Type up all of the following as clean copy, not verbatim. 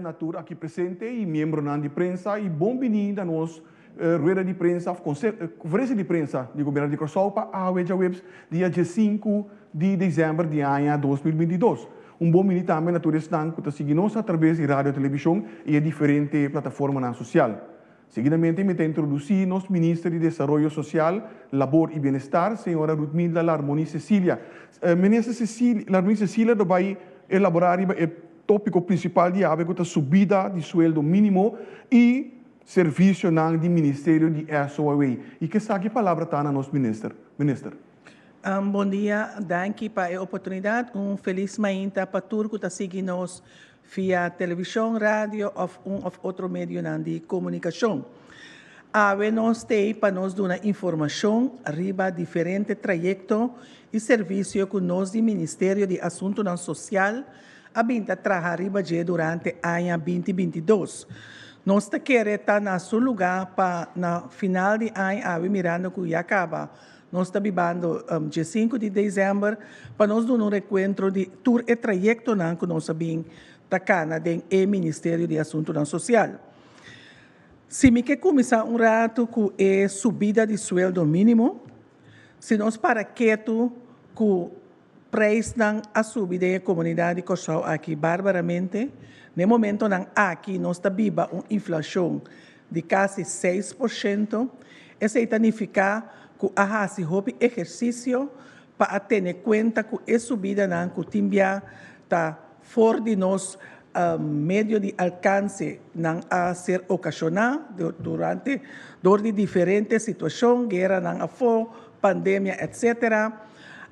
na tur aki presente i miembronan di prensa i bon bini na nos rueda di prensa òf konferensia di prensa di Gobièrnu di Kòrsou pa awe djaweps dia diesinku di desèmber di aña 2022. Un bon bini tambe na tur esnan ku ta sigui nos atraves di radio, televishon i e diferente plataformanan sosial. Seguidamente mi ta introdusí nos Minister di Desaroyo Sosial, Labor i Bienestar, señora Ruthmilda Larmonie-Cecilia. Minister Larmonie-Cecilia lo bai elaborá riba e tópiko prinsipal di awe ku ta subida di sueldo mínimo i servisionan di Ministerio di SOAW. I ke esaki palabra ta na nos Minister. Minister. Bon dia, danki pa e oportunidat. Un felis mainta pa tur ku ta sigui nos via televishon, radio òf un òf otro medionan di komunikashon. Awe nos t'ei pa nos duna informashon riba diferente trayekto i servisio ku nos di Ministerio di Asuntunan Sosial a bin ta traha riba dje durante aña 2022. Nos ta kere ta na su lugá pa na final di aña awe mirando ku ya kaba nos ta bibando 5 di desèmber pa nos duna un rekuentro di tur e trayektonan ku nos a bin ta kana den e Ministerio di Asuntunan Sosial. Si mi ke kuminsá un ratu ku e subida di sueldo mínimo, si nos para ketu ku preisnan a subi den e komunidat di Kòrsou aki barbaramente, na e momentonan aki nos ta biba un inflashon di kasi 6%, esei ta nifiká ku a hasi hopi ehersisio pa a tene kuenta ku e subidanan ku tin bia ta for di nos medio di alkanse nan a ser okashoná durante dor di diferente situashon, gueranan afó, pandemia etc.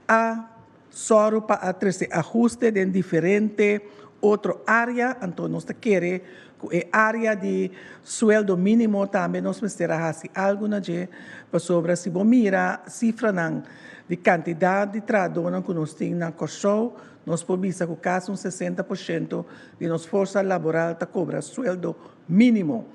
A sòru pa a trese ahuste den diferente otro área, anto nos ta kere ku e área di sueldo mínimo tambe nos mester a hasi algu na dje, pasobra si bo mira sifranan di kantidat di trahadónan ku nos tin na Kòrsou, nos por bisa ku kasi un 60% di nos forsa laboral ta kobra sueldo mínimo.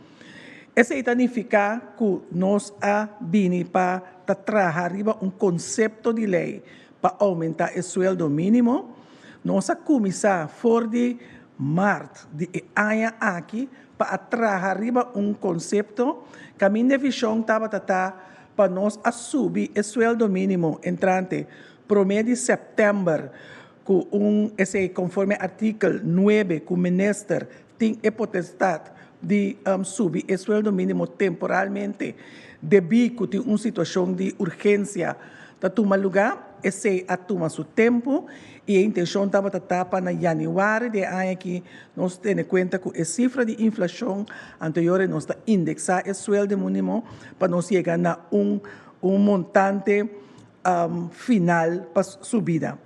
Esei ta nifiká ku nos a bini pa ta traha riba un konsepto di lei pa oumentá e sueldo mínimo. Nos a kuminsá for di mart di e aña aki pa a traha riba un konsepto kaminda e vishon tabata ta pa nos a subi e sueldo mínimo entrante promé di sèptèmber ku un esei konforme artikel 9 ku minister tin e potestat di subi e sueldo mínimo temporalmente debí ku tin un situashon di urgensia ta tuma lugá. Esei a tuma su tempu i e intenshon tabata ta pa na yanüari di e aña aki nos tene kuenta ku e sifra di inflashon anterior nos ta indeksá e sueldo mínimo pa nos yega na un un montante final pa subida.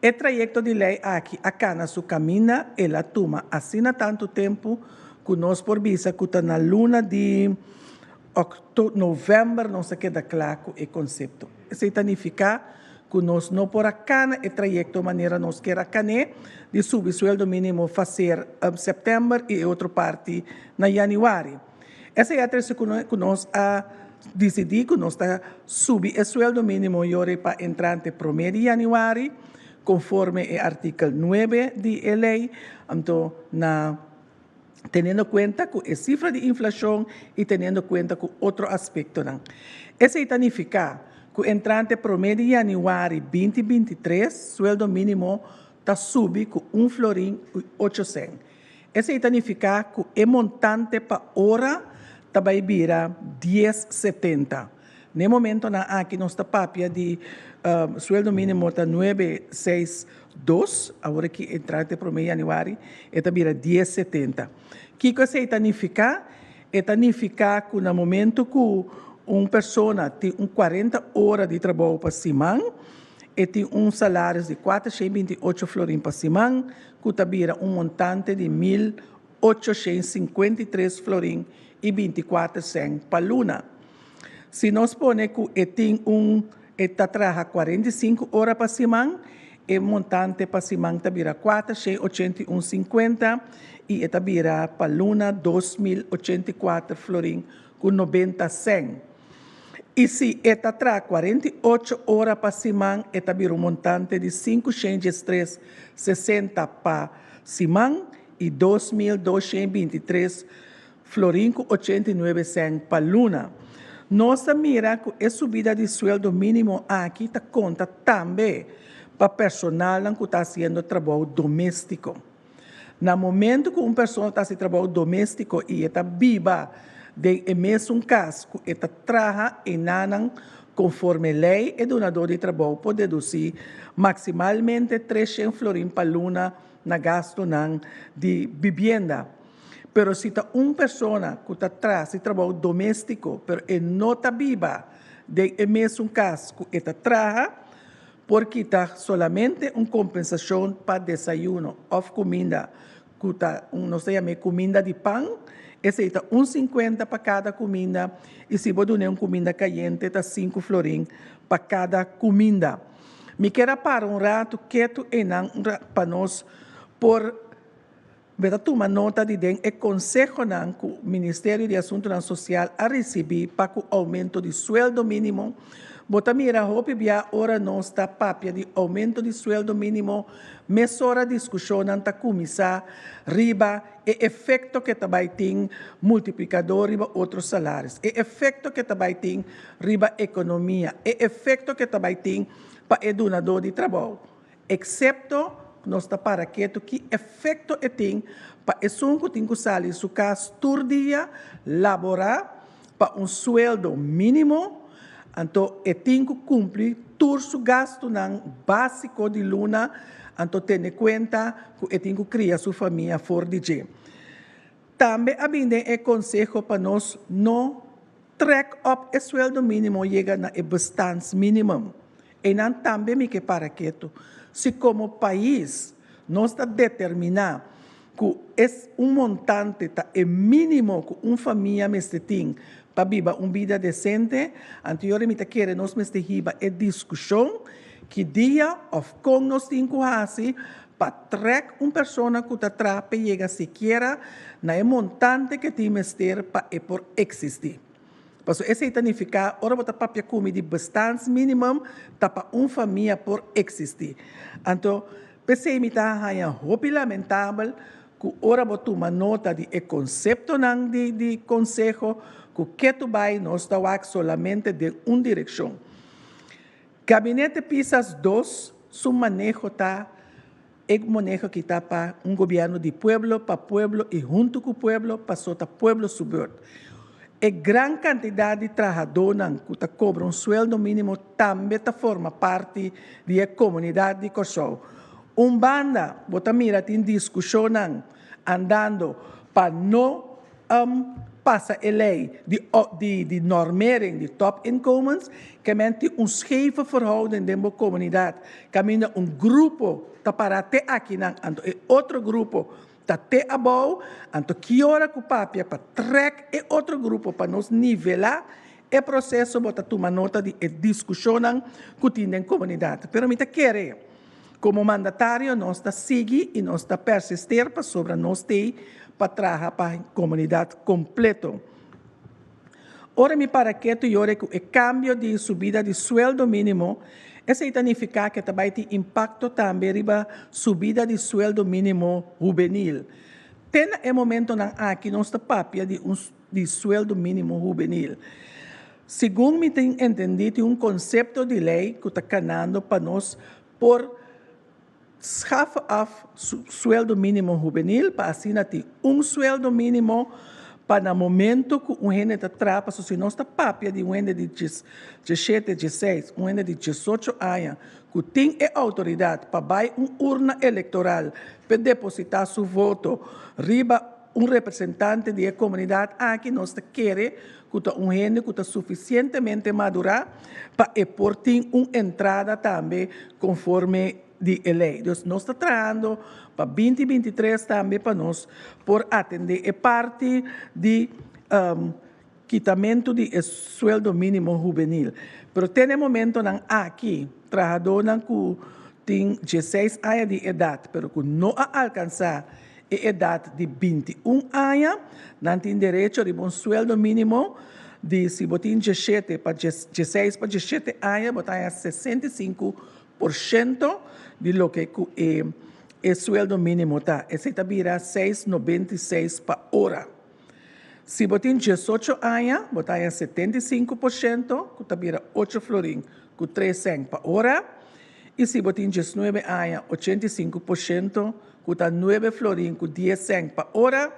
E trayekto di lei aki a kana su kaminda, el a tuma asina tantu tempu ku nos por bisa ku ta na luna di novèmber nos a keda kla ku e konsepto. Esei ta nifiká ku nos no por a kana e trayekto manera nos kier a kan'é di subi sueldo mínimo faser sèptèmber i e otro parti na yanüari. Esei a trese ku nos a disidí ku nos ta subi e sueldo mínimo yori pa entrante promé di yanüari, konforme e artikel 9 di e lei, anto na teniendo kuenta ku e sifra di inflashon i teniendo kuenta ku otro aspektonan. Esei ta nifiká ku entrante promé di yanüari 2023 sueldo mínimo ta subi ku un florin i ocho sèn. Esei ta nifiká ku e montante pa ora ta bai bira 10,70. Na e momentonan aki nos ta papia di sueldo mínimo ta 9,62, awor aki entrante promé yanüari e ta bira 10,70. Kiko esei ta nifiká? E ta nifiká ku na momento ku un persona tin un 40 ora di trabou pa siman, e tin un salaris di 428 florin pa siman, ku ta bira un montante di 1853 florin i 24 sèn pa luna. Si nos pone ku e tin un e ta traha 45 ora pa siman, e montante pa siman ta bira 481,50 i e ta bira pa luna 2084 florin ku 90 sèn. I si e ta traha 48 ora pa siman, e ta bira un montante di 513,60 pa siman. i 2223 florin ku 89 sèn pa luna. Nos ta mira ku e subida di sueldo mínimo aki ta konta tambe pa personalnan ku ta hasiendo trabou doméstiko. Na momento ku un persona ta hasi trabou doméstiko i e ta biba den e mesun kas ku e ta traha enanan, konforme lei e dunadó di trabou por dedusí maksimalmente 300 florin pa luna na gastunan di bibienda. Pero si ta un persona ku ta traha si trabou doméstiko pero e no ta biba den e mesun kas ku e ta traha, por kita solamente un kompensashon pa desayuno òf kuminda ku ta un nos ta yam'é kuminda di pan, esei ta un sinkuenta pa kada kuminda i si bo dun'é un kuminda kayente ta sinku florin pa kada kuminda. Mi kier a para un ratu ketu einan pa nos por Bo ta tuma nota di den e konsehonan ku Ministerio di Asuntunan Sosial a risibí pa ku oumento di sueldo mínimo. Bo ta mira hopi bia ora nos ta papia di oumento di sueldo mínimo, mesora diskushonnan ta kuminsá riba e efekto ke ta bai tin multiplikadó riba otro salaris, e efekto ke ta bai tin riba ekonomia, e efekto ke ta bai tin pa e dunadó di trabou. Eksepto nos ta para ketu ki efekto e tin pa esun ku tin ku sali su kas tur dia laborá pa un sueldo mínimo, anto e tin ku kumpli tur su gastunan básiko di luna, anto tene kuenta ku e tin ku kria su famia for di dje. Tambe a bin den e konseho pa nos no trèk òp e sueldo mínimo yega na e bestaansminimum. Einan tambe mi ke para ketu. Si komo pais nos ta determiná ku es un montante ta e mínimo ku un famia mester tin pa biba un bida desente, anto yora mi ta kere nos mester hiba e diskushon ki dia òf kon nos tin ku hasi pa trèk un persona ku ta traha p'e yega sikiera na e montante ke tin mester pa e por eksistí. Pasobra esei ta nifiká ora bo ta papia ku mi di bestaansminimum ta pa un famia por eksistí. Anto, p'esei mi ta haña hopi lamentabel ku ora bo tuma nota di e konseptonan di di konseho ku ketu bai nos ta wak solamente den un direkshon. Gabinete Pisas dos su maneho ta e maneho ki ta pa un gobièrnu di pueblo, pa pueblo i huntu ku pueblo, paso ta pueblo su beurt. E gran kantidat di trahadónan ku ta kobra un sueldo mínimo tambe ta forma parti di e komunidat di Kòrsou. Un banda bo ta mira tin diskushonnan andando pa no pasa e lei di di normering di topinkomens, ke men tin un scheve verhouding den bo komunidat kaminda un grupo ta para te akinan anto e otro grupo ta te abou, anto ki ora ku papia pa trèk e otro grupo pa nos nivelá e proseso bo ta tuma nota di e diskushonnan ku tin den komunidat. Pero mi ta kere Komo mandatario nos ta sigui i nos ta persister pasobra nos t'ei pa traha pa komunidat kompleto. Ora mi para ketu yora ku e kambio di subida di sueldo mínimo, esei ta nifiká ke ta bai tin impakto tambe riba subida di sueldo mínimo hubenil. Te na e momentonan aki nos ta papia di un di sueldo mínimo hubenil. Segun mi tin entendí tin un konsepto di lei ku ta kanando pa nos por schaf af sueldo mínimo hubenil pa asina tin un sueldo mínimo pa na momento ku un hende ta traha pasobra si nos ta papia di un hende di diesshete, diesseis, un hende di diesocho aña ku tin e outoridat pa bai un urna elektoral pa depositá su voto riba un representante di e komunidat aki nos ta kere ku ta un hende ku ta sufisientemente madurá pa e por tin un entrada tambe konforme di e lei. Dus nos ta trahando pa 2023 tambe pa nos por atendé e parti di kitamentu di e sueldo mínimo hubenil. Pero te na e momentonan aki trahadónan ku tin 16 aña di edat pero ku no a alkansá e edat di 21 aña, nan tin derecho riba un sueldo mínimo di si bo tin 17 pa 16 pa 17 aña bo ta haña 65% di loke ku e. e sueldo mínimo ta. Esei ta bira 6,96 pa ora. Si bo tin 18 aña, bo ta haña 75%, ku ta bira 8 florin ku 3 sènt pa ora. I si bo tin 19 aña, 85%, ku ta 9 florin ku 10 sènt pa ora.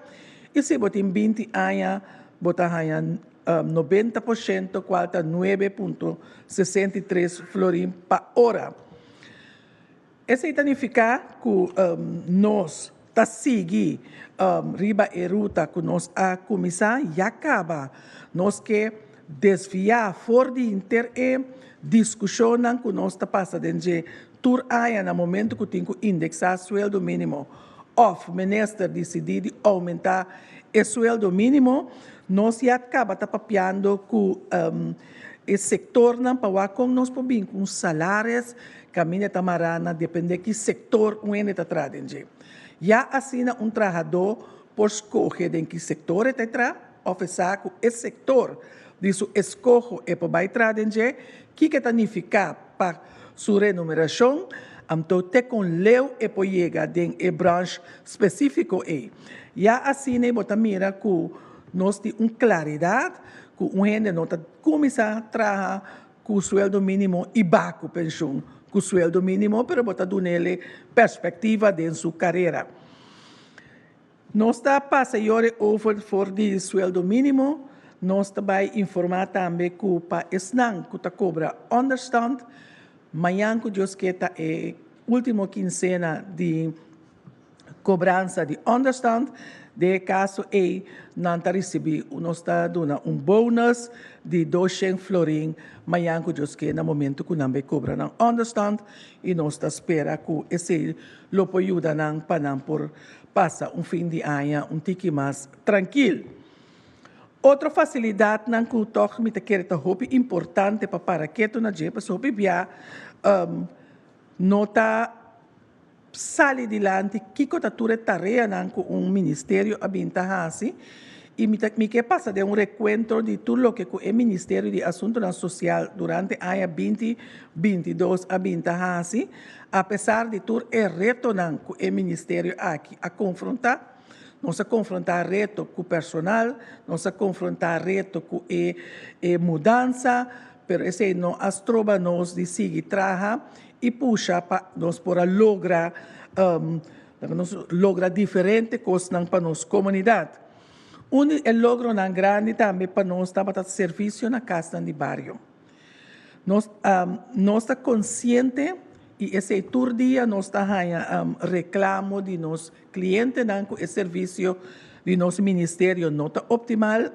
I si bo tin 20 aña, bo ta haña 90%, kual ta 9,63 florin pa ora. Esei ta nifiká ku nos ta sigui riba e ruta ku nos a kuminsá ya kaba. Nos ke desviá for di henter e diskushonnan ku nos ta pasa den dje tur aña na momentu ku tin ku indeksá sueldo mínimo òf minister disidí di oumentá e sueldo mínimo. Nos ya kaba ta papiando ku e sektornan pa wak kon nos por bin ku un salaris kaminda ta mará na dependé ki sektor un hende ta traha den dje. Ya asina un trahadó por skohe den ki sektor e ta traha òf e sa ku e sektor di su eskoho e por bai traha den dje, kiko e ta nifiká pa su renumerashon, anto te kon leu e por yega den e branch spesífiko ei. Ya asina bo ta mira ku nos tin un klaridat ku un hende no ta kuminsá traha ku sueldo mínimo i baha ku penshun ku sueldo mínimo, pero bo ta dun'el perspektiva den su karera. Nos ta pasa yore over for di sueldo mínimo. Nos ta bai informá tambe ku pa esnan ku ta kobra ònderstand, mañan ku Dios ke ta e último kinsena di kobransa di ònderstand. Den e kaso ei nan ta risibí, nos ta duna un bonus di 200 florin mañan ku Dios ke na momentu ku nan bai kobra nan ònderstand i nos ta spera ku esei lo por yuda nan pa nan por pasa un fin di aña un tiki mas trankil. Otro fasilidatnan ku tòg mi ta kere ta hopi importante pa para ketu na dje, pasobra hopi bia no ta sali dilanti kiko ta tur e tareanan ku un ministerio a bin ta hasi i mi ta mi ke pasa den un rekuentro di tur loke ku e Ministerio di Asuntunan Sosial durante aña 2022 a bin ta hasi, apesar di tur e retonan ku e ministerio aki a konfrontá. Nos a konfrontá reto ku personal, nos a konfrontá reto ku e e mudansa, pero esei no a stroba nos di sigui traha i pusha pa nos por a logra nos logra diferente kosnan pa nos komunidat. Un di e logronan grandi tambe pa nos tabata servisio na kasnan di bario. Nos nos ta konsiente i esei tur dia nos ta haña reklamo di nos klientenan ku e servisio di nos ministerio no ta optimal.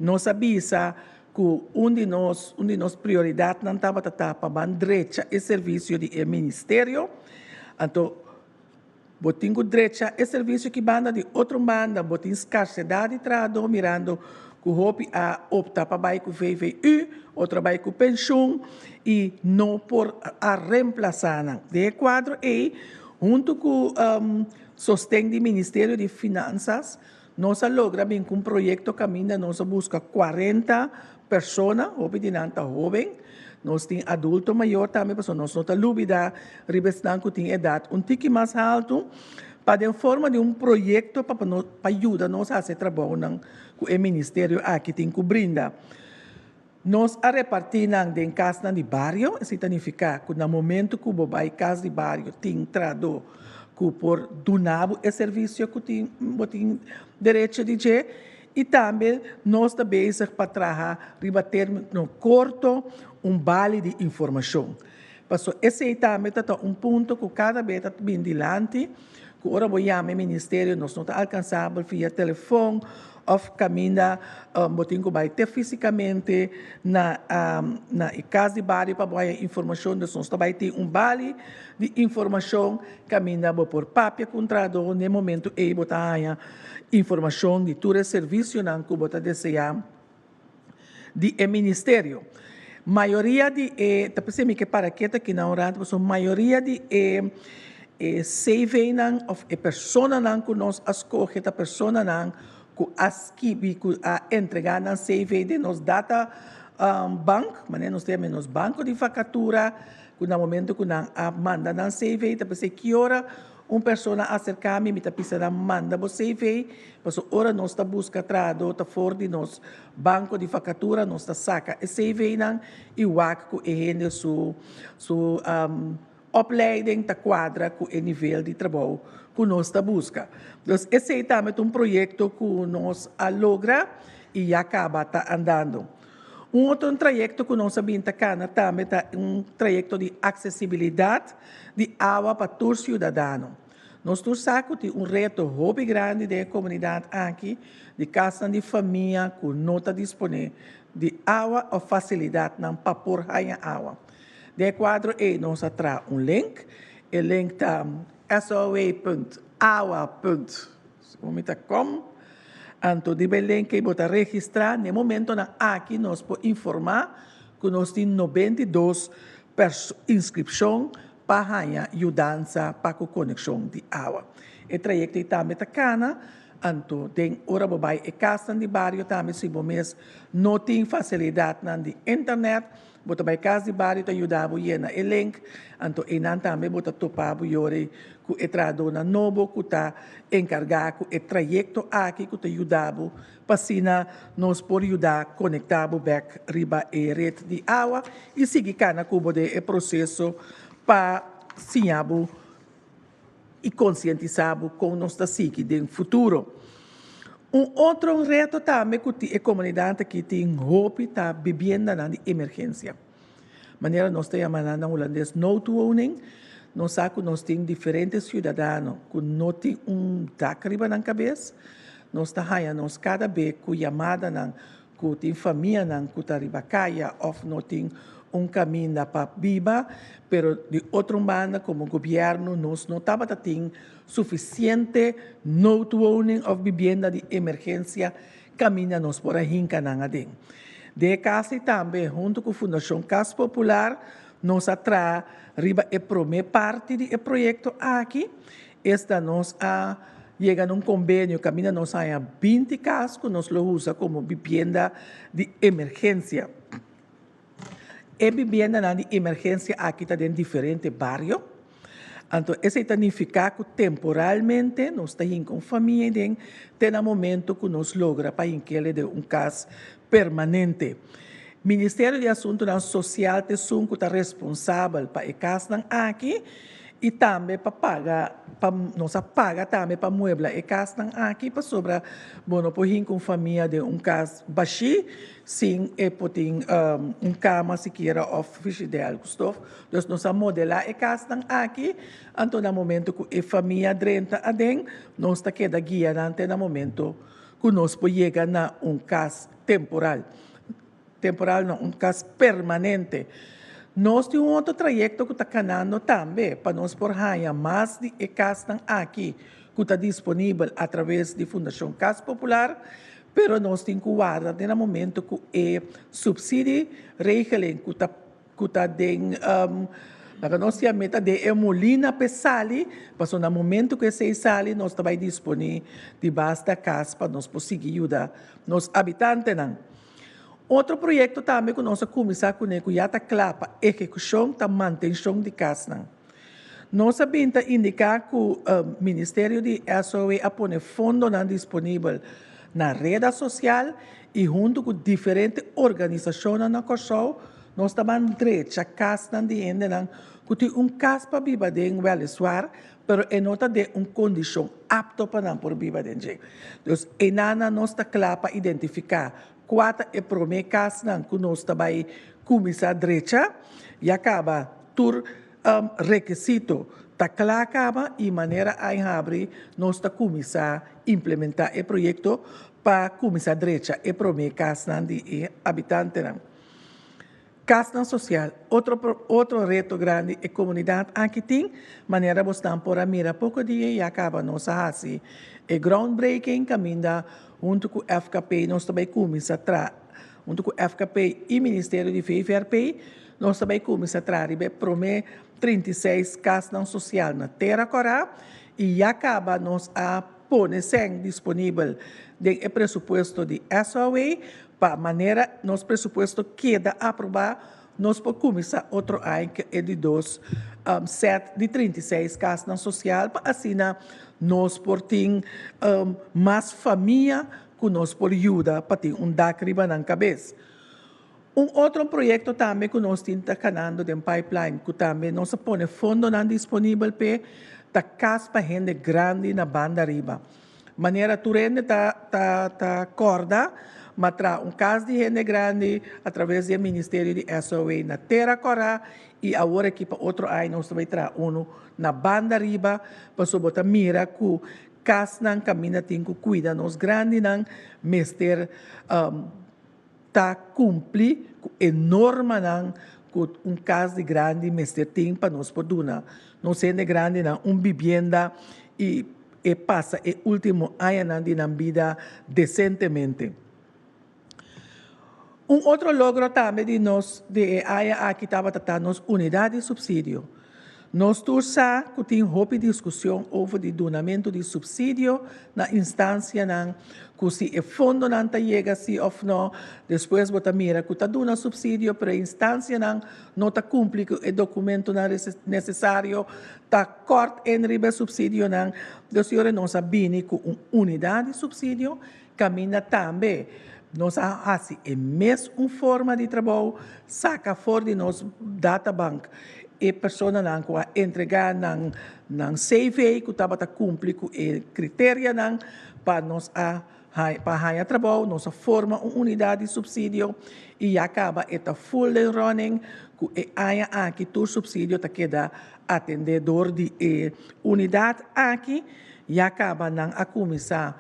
Nos a bisa ku un di nos un di nos prioridatnan tabata ta pa ban drecha e servisio di e ministerio. Anto bo tin ku drecha e servisio ki banda, di otro banda bo tin skarsedat di trahadó mirando ku hopi a opta pa bai ku VVU, otro a bai ku penshun i no por a remplasá nan. Den e kuadro ei, huntu ku sosten di Ministerio di Finansas, nos a logra bin ku un proyekto kaminda nos a buska 40 persona, hopi di nan ta hóben, nos tin adulto mayor tambe pasobra nos no ta lubidá riba esnan ku tin edat un tiki mas haltu, pa den forma di un proyekto pa pa yuda nos hasi e trabounan ku e ministerio aki tin ku brinda. Nos a repartí nan den kasnan di bario, esei ta nifiká ku na momentu ku bo bai kas di bario tin trahadó ku por duna bo e servisio ku tin bo tin derecho di dje i tambe nos ta bezig pa traha riba término korto un bali di informashon. Pasobra esei tambe ta ta un punto ku kada bes ta bin dilanti ku ora bo yama e ministerio nos no ta alkansabel via telefon òf kaminda bo tin ku bai te físikamente na na e kas di bario pa bo haña informashon. Dus nos ta bai tin un bali di informashon kaminda bo por papia ku un trahadó na e momento ei bo ta haña informashon di tur e servisionan ku bo ta deseá di e ministerio. Mayoria di e, ta p'esei mi ke para ketu aki na un rato, pasobra mayoria di e e CV-nan òf e personanan ku nos a skohe ta personanan ku a skibi, ku a entregá nan CV den nos data bank, manera nos ta yama nos banko di vakatura, ku na momento ku nan a manda nan CV ta p'esei ki ora. Un persona aserká mi, mi ta pisa nan manda bo CV, pasobra ora nos ta buska trahadó ta for di nos banko di vakatura nos ta saka e CV-nan i wak ku e hende su su opleiding ta kuadra ku e nivel di trabou ku nos ta buska. Dus esei tambe ta un proyekto ku nos a logra i ya kaba ta andando. Un otro trayekto ku nos a bin ta kana tambe ta un trayekto di aksesibilidat di awa pa tur siudadano. Nos tur sa ku tin un reto hopi grandi den e komunidat aki di kasnan di famia ku no ta disponé di awa òf fasilidatnan pa por haña awa. Den e kuadro ei nos a traha un link. E link ta sow.awa. Com. Anto di Belen ke bo ta registrá, na e momentonan aki nos por informá ku nos tin 92 inskripshon pa haña yudansa pa ku konekshon di awa. E trayekto ei tambe ta kana, anto den ora bo bai e kasnan di bario tambe si bo mes no tin fasilidatnan di internet, Bo ta bai kas di bario ta yuda bo yena e link, anto einan tambe bo ta topa bo yori ku e trahadónan nobo ku ta enkargá ku e trayekto aki ku ta yuda bo pa asina nos por yuda konektá bo bèk riba e ret di awa i sigui kana ku bo den e proseso pa siña bo i konsientisá bo kon nos ta sigui den futuro. Un otro reto tambe ku e komunidat aki tin hopi ta bibiendanan di emergensia. Manera nos ta yama nan na hulandes noodwoning. Nos sa ku nos tin diferente siudadano ku no tin un dak riba nan kabes. Nos ta haña nos kada be ku yamadanan ku tin famianan ku ta riba kaya òf no tin un kaminda pa biba, pero di otro un banda komo gobièrnu nos no tabata tin sufisiente noodwoning òf bibienda di emergensia kaminda nos por a hinka nan aden. Den e kas ei tambe huntu ku Fundashon Kas Popular nos a traha riba e promé parti di e proyekto aki, Esta nos a yega na un kombenio kaminda nos haña 20 kas ku nos lo usa komo bibienda di emergensia. E bibiendanan di emergensia aki ta den diferente bario. Anto esei ta nifiká ku temporalmente nos ta hinka un famia aden te na momento ku nos logra pa hink'el den un kas permanente. Ministerio di Asuntunan Sosial ta esun ku ta responsabel pa e kasnan aki i tambe pa paga pa nos a paga tambe pa muebla e kasnan aki pasobra bo no por hinka un famia den un kas bashí sin e por tin un kama sikiera òf frishider ku stof. Dus nos a modelá e kasnan aki anto na momento ku e famia drenta aden nos ta keda guia nan te na momento ku nos por yega na un kas temporal. Temporal no, un kas permanente. Nos tin un otro trayekto ku ta kanando tambe pa nos por haña mas di e kasnan aki ku ta disponibel atraves di Fundashon Kas Popular, pero nos tin ku warda te na momento ku e supsidieregeling ku ta ku ta den laga nos yam'é ta den e molina p'e sali, pasobra na momento ku esei sali nos ta bai disponé di basta kas pa nos por sigui yuda nos abitantenan. Otro proyekto tambe ku nos a kuminsá kuné ku ya ta kla pa ehekushon ta mantenshon di kasnan. Nos a bin ta indiká ku Ministerio di SOE a pone fondonan disponibel na reda sosial i huntu ku diferente organisashonnan na Kòrsou nos ta ban drecha kasnan di hendenan ku tin un kas pa biba den wèliswar pero e no ta den un kondishon apto pa nan por biba den dje. Dus enanan nos ta kla pa identifiká kua ta e promé kasnan ku nos ta bai kuminsá drecha. Ya kaba tur rekisito ta kla kaba i manera ai habri nos ta kuminsá implementá e proyekto pa kuminsá drecha e promé kasnan di e habitantenan. Kasnan sosial, otro otro reto grandi e komunidat aki tin, manera bosnan por a mira poko dia ya kaba nos a hasi e groundbreaking kaminda huntu ku FKP nos ta bai kuminsá tra huntu ku FKP i Ministerio di VVRP nos ta bai kuminsá traha riba e promé 36 kasnan sosial na Tera Kòrá i ya kaba nos a pone sèn disponibel den e presupuesto di SOA Pa manera nos presupuesto keda aprobá, nos por kuminsá otro aña ku e di dos sèt di 36 kasnan sosial pa asina nos por tin mas famia ku nos por yuda pa tin un dak riba nan kabes. Un otro proyekto tambe ku nos tin ta kanando den pipeline ku tambe nos a pone fondonan disponibel p'e ta kas pa hende grandi na banda riba. Manera tur hende ta ta ta kòrda, ma traha un kas di hende grandi a traves di e ministerio di SOA na Tera Kòrá i awor aki pa otro aña nos ta bai traha unu na banda riba pasobra bo ta mira ku kasnan kaminda tin ku kuida nos grandinan mester ta kumpli ku e normanan ku un kas di grandi mester tin pa nos por duna nos hende grandinan un bibienda i e pasa e último añanan di nan bida desentemente. Un otro logro tambe di nos di e aña aki tabata ta nos unidat di supsidio. Nos tur sa ku tin hopi diskushon over di dunamentu di supsidio na instansianan ku si e fondonan ta yega si òf no. Despues bo ta mira ku ta duna supsidio pero e instansianan no ta kumpli ku e dokumentonan nesesario, ta kòrt en riba e supsidionan. Dus yora nos a bini ku un unidat di supsidio kaminda tambe nos a hasi e mes un forma di trabou, saka for di nos databank e personanan ku a entregá nan nan CV ku tabata kumpli ku e kriterianan pa nos a pa haña trabou. Nos a forma un unidat di supsidio i ya kaba e ta full den running ku e aña aki tur supsidio ta keda atendé dor di e unidat aki. Ya kaba nan a kuminsá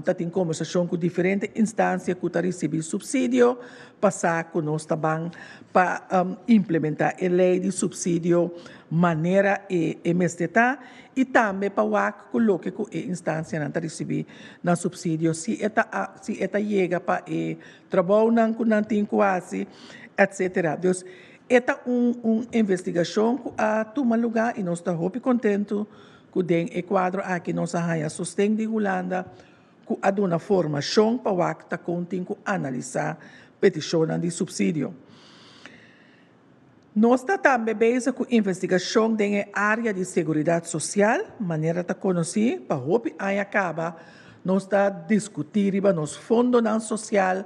ta tin kombersashon ku diferente instansia ku ta risibí supsidio pa sa ku nos ta ban pa implementá e lei di supsidio manera e mester ta i tambe pa wak ku loke ku e instansianan ta risibí nan supsidio si e ta si e ta yega pa e trabounan ku nan tin ku hasi etsetera. Dus e ta un un investigashon ku a tuma lugá i nos ta hopi kontentu ku den e kuadro aki nos a haña sosten di Hulanda ku a duna formashon pa wak ta kon tin ku analisá petishonnan di supsidio. Nos ta tambe bezig ku investigashon den e área di seguridat sosial, manera ta konosí pa hopi aña kaba nos ta diskutí riba nos fondonan sosial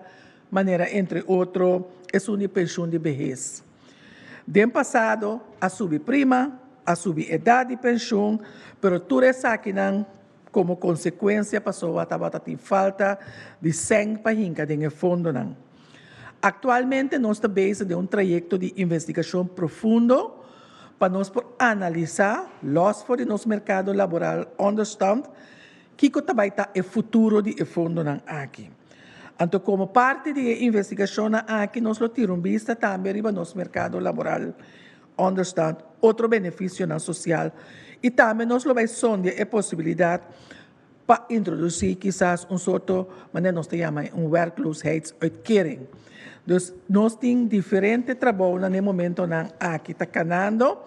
manera entre otro esun di penshun di behes. Den pasado a subi prima, a subi edat di penshun, pero tur esakinan komo konsekuensia pasobra tabata tin falta di sèn pa hinka den e fondonan. Aktualmente nos ta bezig den un trayekto di investigashon profundo pa nos por analisá, lòs for di nos merkado laboral ònderstand, Kiko ta bai ta e futuro di e fondonan aki? Anto komo parti di e investigashonnan aki nos lo tira un bista tambe riba nos merkado laboral, ònderstand, otro benefisionan sosial i tambe nos lo bai sondia e posibilidat pa introdusí kisas un sorto manera nos ta yama un werkloosheidsuitkering. Dus nos tin diferente trabounan na e momentonan aki ta kanando.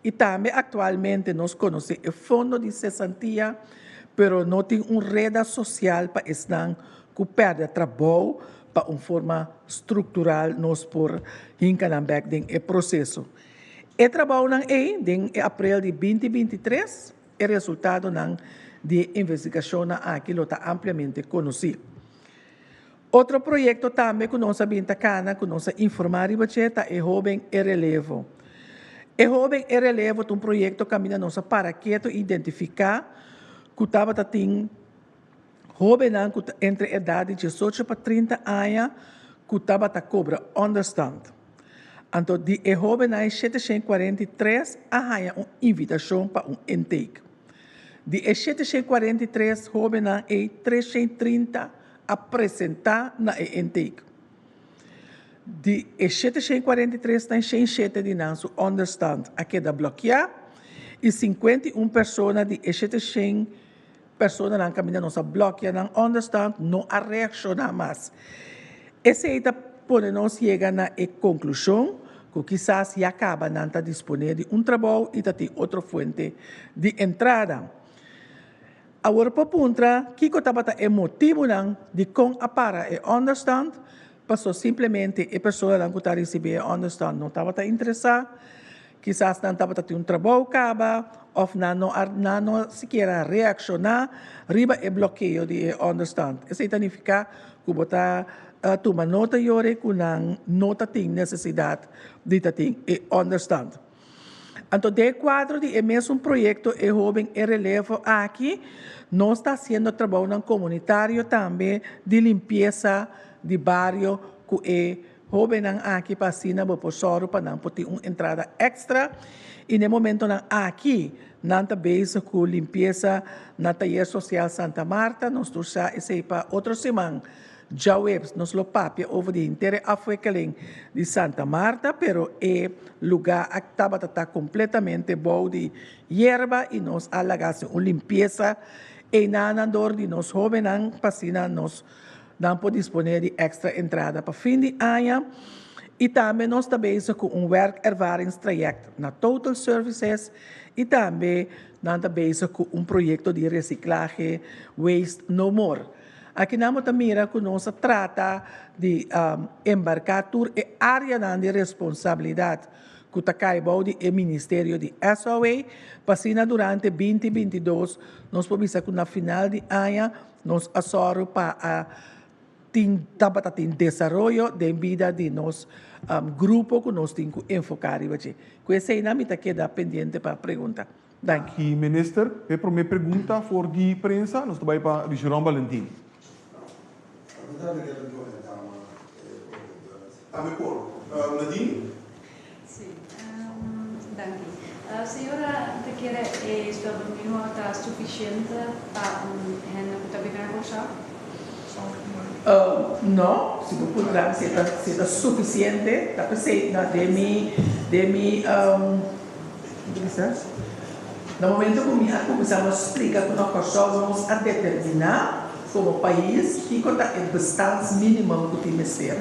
I tambe aktualmente nos konosé e fondo di sesantia, pero no tin un reda sosial pa esnan ku pèrdè trabou pa un forma struktural nos por hinka nan bèk den e proseso. E trabounan ei den e aprel di 2023, e resultadonan di e investigashonnan aki lo ta ampliamente konosí. Otro proyekto tambe ku nos a bin ta kana ku nos a informá riba dje ta e Hóben e Relevo. E Hóben e Relevo ta un proyekto kaminda nos a para ketu i identifiká ku tabata tin hóbennan ku ta entre edat di diesocho pa 30 aña ku tabata kobra ònderstand. Anto di e hóbennan 743 a haña un invitashon pa un intake. Di e 743 hóbennan ei 330 a presentá na e intake. Di e 743 nan 107 di nan su ònderstand a keda blòkiá i 51 persona di e 700 personanan kaminda nos a blòkia nan ònderstand no a reakshoná mas. Esei ta pone nos yega na e konklushon ku kisas ya kaba nan ta disponé di un trabou i ta tin otro fuente di entrada. Awor por puntra kiko tabata e motibunan dikon a para e ònderstand. paso simplemente e personanan ku ta risibí e ònderstant no tabata interesá, kisas nan tabata tin un trabou kaba òf nan no a nan no sikiera reakshoná riba e blokeo di e ònderstant. Esei ta nifiká ku bo ta tuma nota yori ku nan no ta tin nesesidat di ta tin e ònderstant. Anto den e kuadro di e mesun proyekto E Hoben e Relevo aki, nos ta hasiendo trabounan komunitario tambe di limpiesa di bario ku e hobennan aki pa asina bo por sòru pa nan por tin un entrada èkstra. I na e momentonan aki nan ta bezig ku limpiesa na Tayer Sosial Santa Marta. Nos tur sa esei pa otro siman. Djaweps nos lo papia over di henter e afwikkeling di Santa Marta, pero e lugá a tabata ta kompletamente bou di yerba i nos a laga hasi un limpiesa einanan dor di nos hóbennan pa asina nos nan por disponé di èkstra entrada pa fin di aña. I tambe nos ta bezig ku un werkervaringstraject na Total Services i tambe nan ta bezig ku un proyekto di resiklahe Waste No More. Akinan bo ta mira ku nos a trata di embarká tur e áreanan di responsabilidat ku ta kai bou di e ministerio di SOA, pa asina durante binti 22 nos por bisa ku na final di aña nos a sòru pa a tin tabata tin desaroyo den bida di nos grupo ku nos tin ku enfoká riba dje. Ku eseinan mi ta keda pendiente pa pregunta. Danki. Ki minister? E prome pregunta for di prensa nos ta bai pa Richeron Balentin. Tambe por. Nadine? Si, danki. Señora ta kere e sueldo minimo ta suficiente pa un hende cu ta biba na Kòrsou? No, si bo puntra mi si e ta si e ta suficiente ta p'esei na den mi den mi. Na momento ku mi a kuminsá nos splika ku na Kòrsou nos a determiná komo pais kiko ta e bestaansminimum ku tin mester.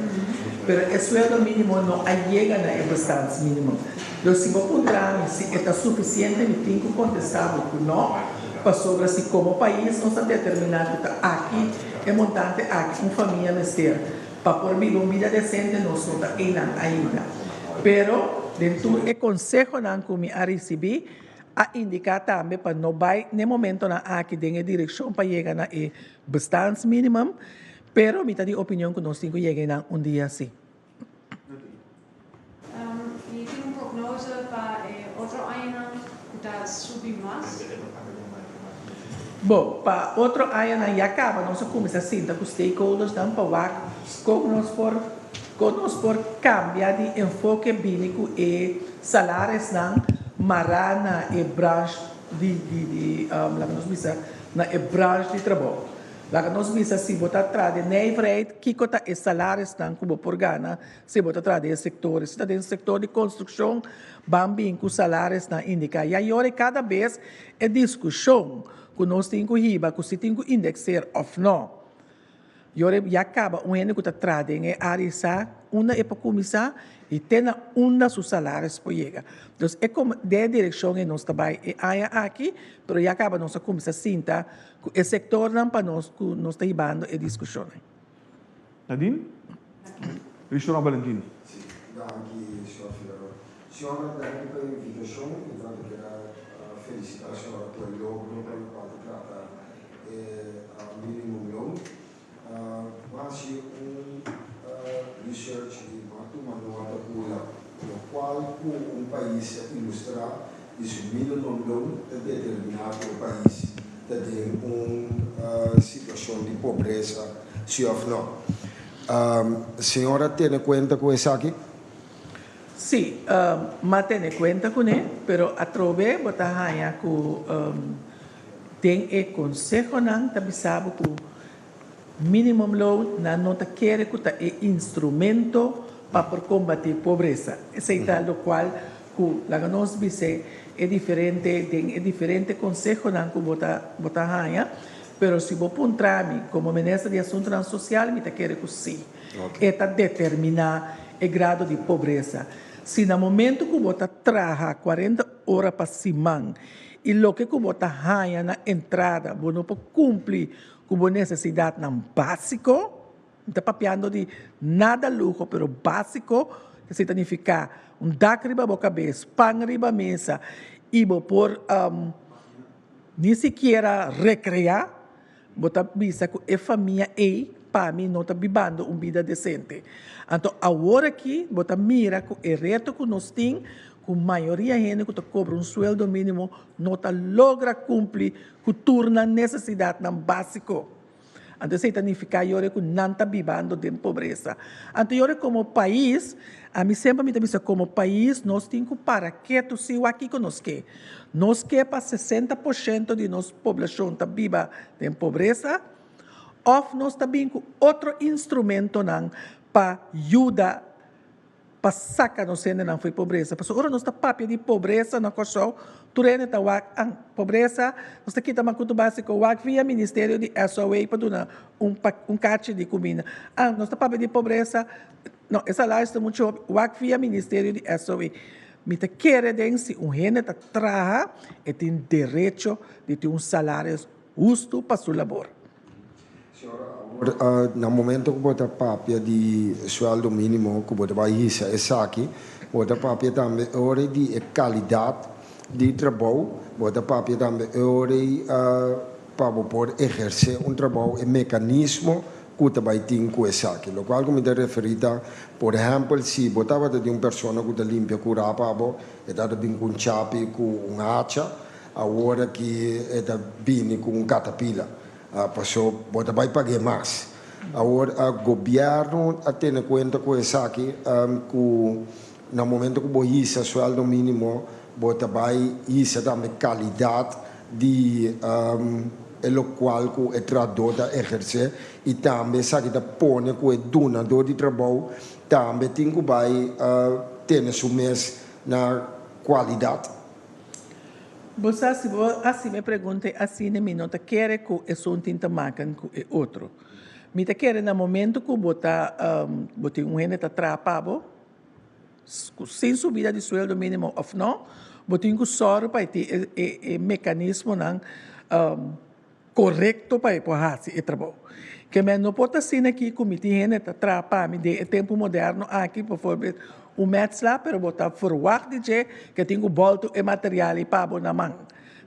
Pero e sueldo mínimo no a yega na e bestaansminimum. Dus si bo puntra mi si e ta sufisiente mi tin ku kontestá bo ku nò, pasobra si komo pais nos a determiná ku ta aki e montante aki un famia mester Pa por biba un bida desente nos no ta einan ainda. Pero den tur e konsehonan ku mi a risibí a indiká tambe pa no bai n'e momentonan aki den e direkshon pa yega na e bestaansminimum, pero mi ta di opinion ku nos tin ku yega einan un dia si. I tin un prognose pa e otro añanan ku ta subi mas? Bo, pa otro añanan ya kaba nos a kuminsá sinta ku stakeholdersnan pa wak kon nos por kon nos por kambia di enfoke bini ku e salarisnan mará na e branch di di di laga nos bisa na e branch di trabou. Laga nos bisa si bo ta traha den nijverheid kiko ta e salarisnan ku bo por gana si bo ta traha den e sektor. Si ta den sektor di konstrukshon ban bin ku salarisnan indiká. Ya yora i kada bes e diskushon ku nos tin ku hiba ku si tin ku indekseer òf nò. Yora ya kaba un hende ku ta traha den e área sa unda e por kuminsá i te na unda su salaris por yega. Dus e den e direkshon ei nos ta bai e aña aki pero ya kaba nos a kuminsá sinta Ku e sektornan pa nos ku nos ta hibando e diskushonnan. Nadine? Richard Valentin. Si, danki señor Figueroa. Señora, danki pa e invitashon. Mi tambe kier a felisitá señora ku e logro pa lokual ta trata e minimum loon. Bo a hasi un research i bo a tuma nota ku lokual ku un pais ta ilustrá di su minimum loon ta determiná ku e pais ta den un situashon di pobresa si òf no. Señor a tene kuenta ku esaki? Sí, m'a tene kuenta kuné, pero atrobe bo ta haña ku Den e konsehonan ta bisa bo ku minimum loon nan no ta kere ku ta e instrumento pa por kombatí pobresa. Esei ta lokual ku laga nos bis'é e diferente den e diferente konsehonan ku bo ta bo ta haña. Pero si bo puntra mi komo minister di asuntunan sosial mi ta kere ku sí. E ta determiná e grado di pobresa. Si na momento ku bo ta traha 40 ora pa siman I loke ku bo ta haña na entrada bo no por kumpli ku bo nesesidatnan básiko. Mi ta papiando di nada luho, pero básiko, esei ta nifiká un dak riba bo kabes, pan riba mesa i bo por ni sikiera rekreá, bo ta bisa ku e famia ei pa mi no ta bibando un bida desente. Anto awor aki bo ta mira ku e reto ku nos tin, ku mayoria hende ku ta kobra un sueldo mínimo no ta logra kumpli ku tur nan nesesidatnan básiko. Anto esei ta nifiká yora ku nan ta bibando den pobresa. Anto yora komo pais, ami semper mi ta bisa komo pais nos tin ku para ketu si wak kiko nos ke. Nos ke pa 60% di nos poblashon ta biba den pobresa òf nos ta bin ku otro instrumentonan pa yuda pa saka nos hendenan for di pobresa. Pasobra ora nos ta papia di pobresa na Kòrsou, tur hende ta wak, an, pobresa, nos ta kita makutu básiko, wak via ministerio di SOA pa duna un pa un kachi di kuminda. An, nos ta papia di pobresa, no, e salaris ta muchu hopi, wak via ministerio di SOA. Mi ta kere den si un hende ta traha, e tin derecho di tin un salaris hustu pa su labor. Señora, awor na momento ku bo ta papia di sueldo mínimo ku bo ta bai hisa esaki, bo ta papia tambe e ora di e kalidat di trabou, bo ta papia tambe e ora pa bo por ehersé un trabou, e mekanismo ku ta bai tin ku esaki. Lokual ku mi ta referí ta, por ehèmpel, si bo tabata di un persona ku ta limpia kurá pa bo, e tabata bin ku un chapi ku un hacha, awor aki e ta bini ku un katapila. Paso bo ta bai pag'é mas. Awor gobièrnu a tene kuenta ku esaki ku na momento ku bo hisa suèldo mínimo bo ta bai hisa tambe kalidat di e lokual ku e trahadó ta ehersé i tambe esaki ta pone ku e dunadó di trabou tambe tin ku bai tene su mes na kualidat. Bo sa si bo hasi mi e pregunta ei asina mi no ta kere ku esun tin ta maken ku e otro. Mi ta kere na momento ku bo ta bo tin un hende ta traha pa bo ku sin subida di sueldo minimo of no bo tin ku sòru pa e tin e e mekanismonan korekto pa e por hasi e trabou. Ke men no por ta asina aki ku mi tin hende ta traha pa mi den e tempu moderno aki, bivoorbeeld un metsla, pero bo ta verwagt di dje ke tin ku bòltu e material ei pa bo na man.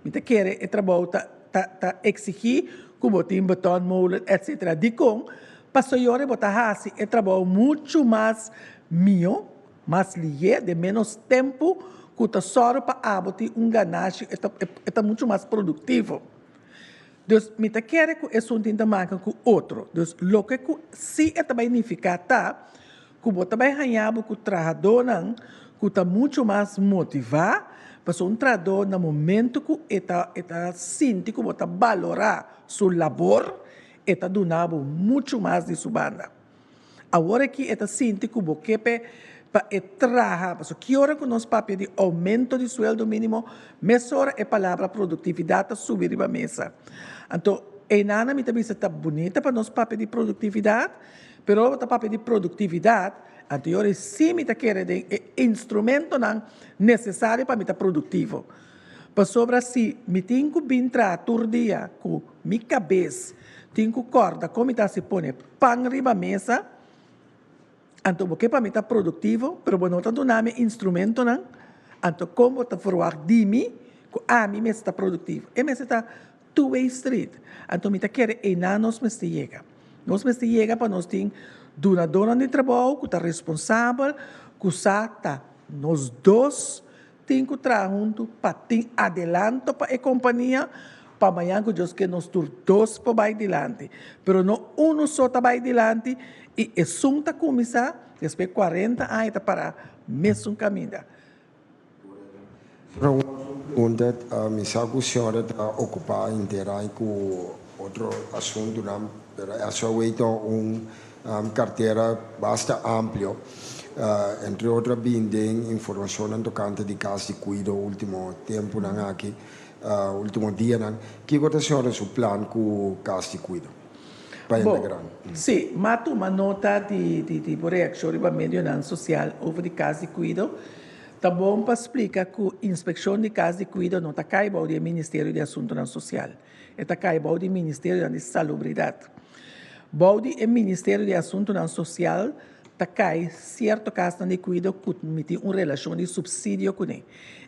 Mi ta kere e trabou ta ta ta eksigí ku bo tin betonmolen etsetera. Dikon? Pasobra yora bo ta hasi e trabou muchu mas mihó, mas lihé, den ménos tempu ku ta sòru pa abo tin un ganashi, e ta e ta muchu mas produktivo. Dus mi ta kere ku esun tin ta maka ku otro. Dus loke ku si e ta bai nifiká ta ku bo ta bai haña bo ku trahadónan ku ta muchu mas motivá, pasobra un trahadó na momento ku e ta e ta sinti ku bo ta balorá su labor, e ta duna bo muchu mas di su banda. Awor aki e ta sinti ku bo ke p'e pa e traha, pasobra ki ora ku nos papia di oumento di sueldo mínimo, mesora e palabra produktividat ta subi riba mesa. Anto, einan mi ta bisa ta bunita pa nos papia di produktividat, pero ora bo ta papia di produktividat, anto e ora ei sí mi ta kere den e instrumentonan nesesario pa mi ta produktivo. Pasobra si mi tin ku bin traha tur dia ku mi kabes tin ku kòrda kon mi ta hasi pone pan riba mesa, anto bo ke pa mi ta produktivo, pero bo no ta duna mi instrumentonan, anto kon bo ta ferwagt di mi ku ami mester ta produktivo? E mester ta two way street. Anto mi ta kere einan nos mester yega. Nos mester yega pa nos tin dunadónan di trabou ku ta responsabel, ku sa ta nos dos Tin ku traha huntu pa tin adelanto pa e kompania, pa mañan ku Dios ke nos tur dos por bai dilanti. Pero no unu so ta bai dilanti i esun ta kuminsá despues 40 aña ta pará mesun kaminda. Señora un otro pregunta, mi sa ku señora ta okupá henter aña ku otro asuntunan, pero SOA ta un Cartera basta amplio, entre otro a bin den informacionnan tocante di cas di cuido ultimo temponan aki, ultimo dianan. Kico ta señora su plan cu cas di cuido pa hende Bo, grandi? si, m'a tuma nota di di bo reaccion riba medionan social over di cas di cuido. Ta bon pa splica cu inspeccion di cas di cuido no ta cay bou di e Ministerio di Asuntonan Social. E ta cay bou di Ministerionan di Salubridad. Bou di e Ministerio di Asuntunan Sosial ta kai sierto kasnan di kuido ku mi tin un relashon di supsidio kuné.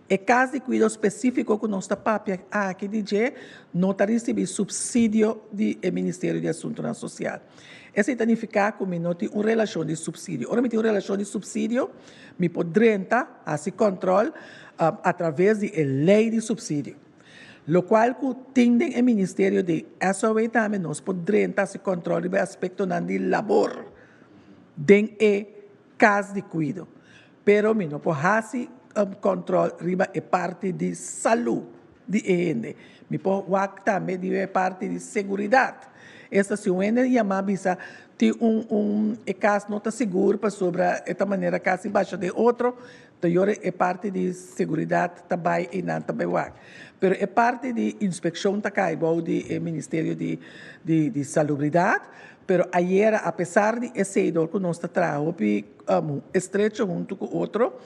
E kas di kuido spesífiko ku nos ta papia aki di dje no ta risibí supsidio di e Ministerio di Asuntunan Sosial. Esei ta nifiká ku mi no tin un relashon di supsidio. Ora mi tin un relashon di supsidio, mi por drenta hasi kòntròl atraves di e lei di supsidio. Lokual ku tin den e ministerio di SOW tambe nos por drenta hasi kòntròl riba e aspektonan di labor den e kas di kuido. Pero mi no por hasi kòntròl riba e parti di salú di e hende. Mi por wak tambe riba e parti di seguridat. Esta si un hende yama bisa tin un un e kas no ta sigur pasobra e ta manera kasi basha den otro, ta yora e parti di seguridat ta bai i nan ta bai wak. Pero e parti di inspekshon ta kai bou di e ministerio di di salubridat. Pero ayera apesar di esei dor ku nos ta traha hopi estrecho huntu ku otro,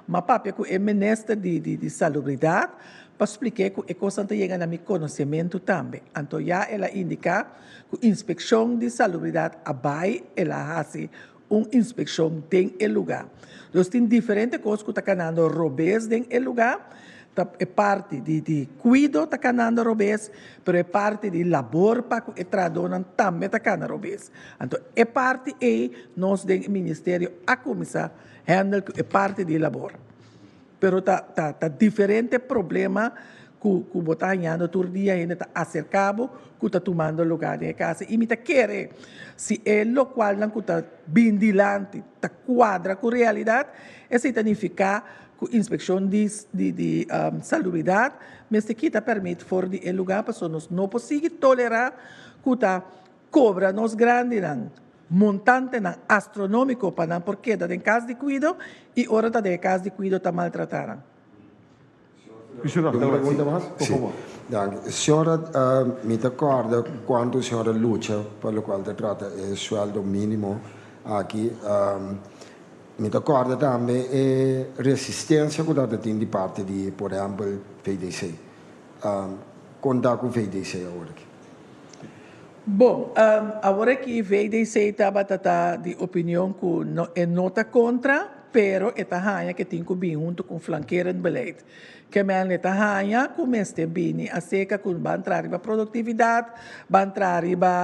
m'a papia ku e minister di di salubridat pa splik'é ku e kosnan ta yega na mi konosementu tambe. Anto ya el a indiká ku inspekshon di salubridat a bai, el a hasi un inspekshon den e lugá. Dus tin diferente kos ku ta kanando robes den e lugá, ta e parti di di kuido ta kanando robes, pero e parti di labor pa ku e trahadónan tambe ta kana robes. Anto e parti ei nos den e ministerio a kuminsá hèndel ku e parti di labor. Pero ta ta ta diferente problema ku ku bo ta hañando tur dia hende ta aserká bo ku ta tumando lugá den e kasa i mi ta kere si e lokualnan ku ta bin dilanti ta kuadra ku realidat esei ta nifiká ku inspekshon di di di salubridat mester kita pèrmit for di e lugá pasobra nos no por sigui tolerá ku ta kobra nos grandinan montantenan astronómiko pa nan por keda den kas di kuido i ora ta den e kas di kuido ta maltratá nan. Un pregunta mas? Por favor. Danki. Señora, mi ta kòrda kuantu señora lucha pa lokual ta trata e suèldo mínimo aki. Mi ta kòrda tambe e resistensia ku tabata tin di parti di, por ehèmpel, VDC. Kon ta ku VDC awor aki? Bon, awor aki VDC tabata ta di opinion ku no e no ta kontra, pero e ta haña ku e tin ku bini huntu ku un flankerend beleid. Kemèn e ta haña ku mester bini aserka ku ban traha riba produktividat, ban traha riba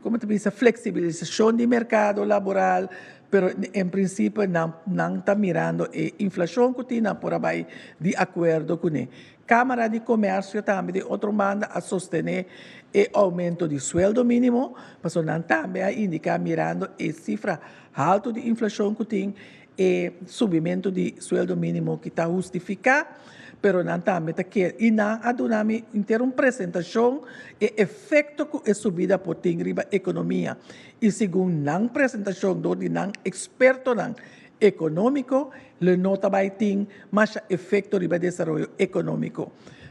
Como ta bisa flexibilisacion di mercado laboral, pero en principio nan nan ta mirando e inflacion cu tin nan por a bay di acuerdo cune. Camara di Comercio tambe di otro banda a sostene e aumento di sueldo minimo, pasobra nan tambe a indica mirando e cifra halto di inflacion cu tin E subimentu di sueldo mínimo ki ta hustifiká, pero nan tambe ta ke i nan a duna mi henter un presentashon e efekto ku e subida por tin riba ekonomia. I segun nan presentashon dor di nan ekspertonan ekonómiko lo no ta bai tin masha efekto riba desaroyo ekonómiko.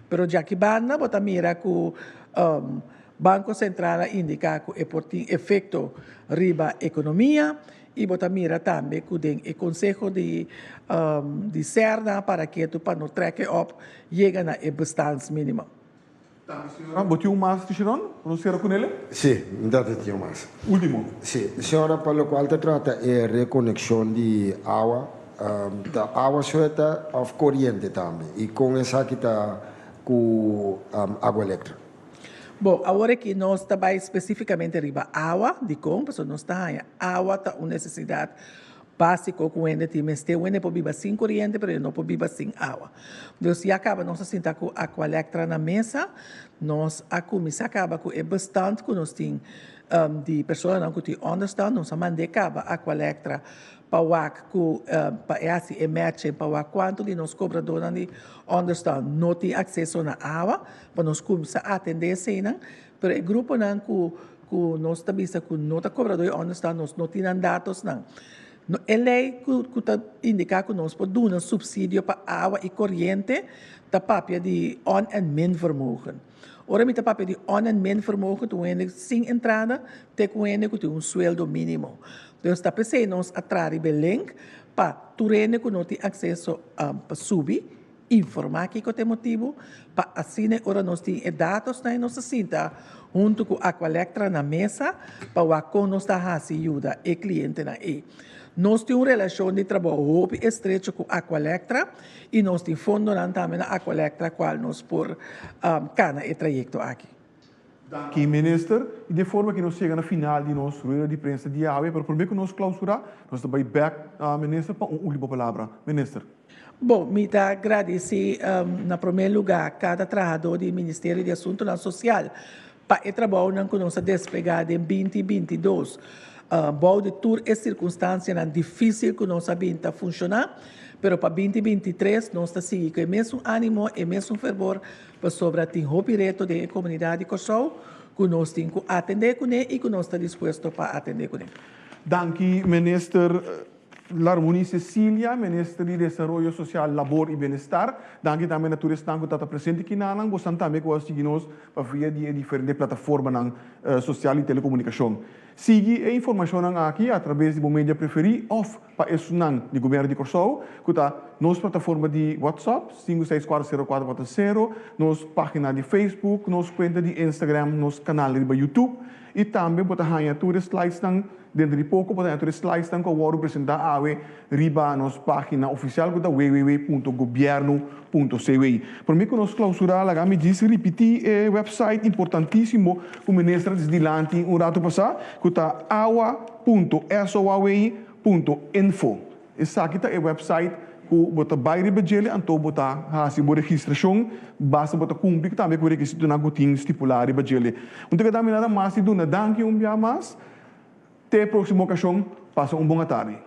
Pero djaki banda bo ta mira ku Banko Sentral a indiká ku e por tin efekto riba ekonomia I bo ta mira tambe ku den e konseho di di Serna para ketu pa no trek e op yega na e bestaansminimum. Danki señora. Bo tin un mas, Tishiron? Bo no sera ku nele? Si, mi ta tin un mas. Ultimo. Si, señora, pa lokual ta trata e rekonekshon di awa, ta awa sueta òf koriente tambe? I kon esaki ta ku Agualectra? Bon, awor aki nos ta bai spesífikamente riba awa. Dikon? Pasobra nos ta haña awa ta un nesesidat básiko ku hende tin mester. Un hende por biba sin koriente, pero e no por biba sin awa. Dus ya kaba nos a sinta ku Aqualectra na mesa. Nos a kuminsá kaba ku e bestand ku nos tin di personanan ku tin ònderstand. Nos a mand'é kaba Aqualectra pa wak ku pa e hasi e matching pa wak kuantu di nos kobradónan di ònderstand no tin akseso na awa. Pa nos kumsa atendé eseinan, pero e gruponan ku ku nos ta bisa ku no ta kobradó i ònderstan nos no tin nan datosnan. No e lei ku ku ta indiká ku nos por duna supsidio pa awa i koriente ta papia di on en min vermogen. Ora mi ta papia di on en min vermogen ta un hende sin entrada te ku un hende ku tin un sueldo mínimo. Dus ta p'esei nos a traha riba e link pa tur hende ku no tin akseso pa subi. informá kiko ta e motibu pa asina e ora nos tin e datosnan i nos ta sinta huntu ku Aqualectra na mesa pa wak kon nos ta hasi yuda e klientenan ei. Nos tin un relashon di trabou hopi estrecho ku Aqualectra i nos tin fondonan tambe na Aqualectra kual nos por kana e trayekto aki. Danki Minister. Y den forma ki nos yega na final di nos rueda di prensa di awe, pero prome ku nos clausura, nos ta bay bek na Minister pa un ultimo palabra. Minister. Bon, mi ta gradeci na prome luga cada trahador di Ministerio di Asuntonan Social pa e trabounan ku nos a desplega den binti 22. Bou di tur e circunstancianan dificil ku nos a bin ta funciona, pero pa 2023 nos ta sigui ku e mesun animo, e mesun fervor Pasobra tin hopi reto den e komunidat di Kòrsou ku nos tin ku atendé kuné i ku nos ta dispuesto pa atendé kuné. Danki Minister Larmonie Cecilia, Minister di Desaroyo Sosial, Labor i Bienestar. Danki tambe na tur esnan ku ta ta presente kinanan. Bosan tambe ku a sigui nos pa via di e diferente plataformanan sosial i telekomunikashon. Sigui e informashonnan aki atrabes di bo media preferí òf Pa esunnan di Gobierno di Kòrsou ku ta nos plataforma di WhatsApp, sinku seis kuater sero kuater kuater sero, nos página di Facebook, nos kuenta di Instagram, nos kanal riba YouTube i tambe bo ta haña tur e slidesnan denter di poko bo ta haña tur e slidesnan ku a wòrdu presentá awe riba nos página ofisial ku ta www.gobierno.cw. Promé ku nos klausurá laga mi djis ripití e website importantísimo ku Minister a disi dilanti un ratu pasá ku ta awa. Punto soaw punto info. Esaki ta e website ku bo ta bai riba djele anto bo ta hasi bo registrashon basta bo ta kumpli tambe ku rekisitonan ku tin stipulá riba djele. Un ta keda mi nada mas di duna danki un bia mas. Te e próksimo okashon, pasa un bon atardi.